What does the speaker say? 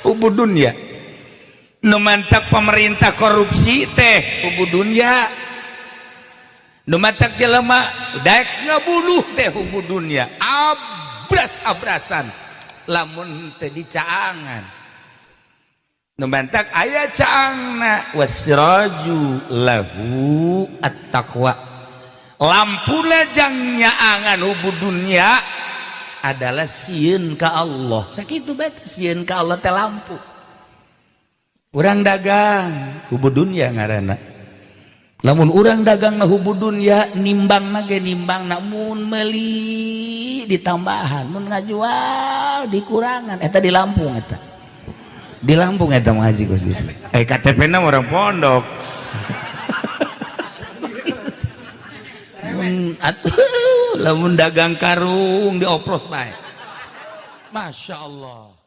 Hubbu dunya. Nu mantak pemerintah korupsi teh hubbu dunya. Nu mantak jelema daek ngabunuh teh hubbu dunya. Abras-abrasan lamun teh dicaangan. Nu mantak aya caangna wasiraju lahu at-taqwa. Lampuna jang nyaangan hubbu dunya adalah sieun ka Allah. Sakitu bae sieun ka Allah teh lampu. Urang dagang hubbu dunya ngaranna. Lamun urang dagang na hubbu dunya, nimbang na ge nimbang na mun meuli ditambahan, mun ngajual dikurangan, eta di Lampung eta. Di Lampung eta mah haji kos gitu. Eh, KTP na orang pondok. Mun atuh lamun dagang karung diopros bae. Masya Allah.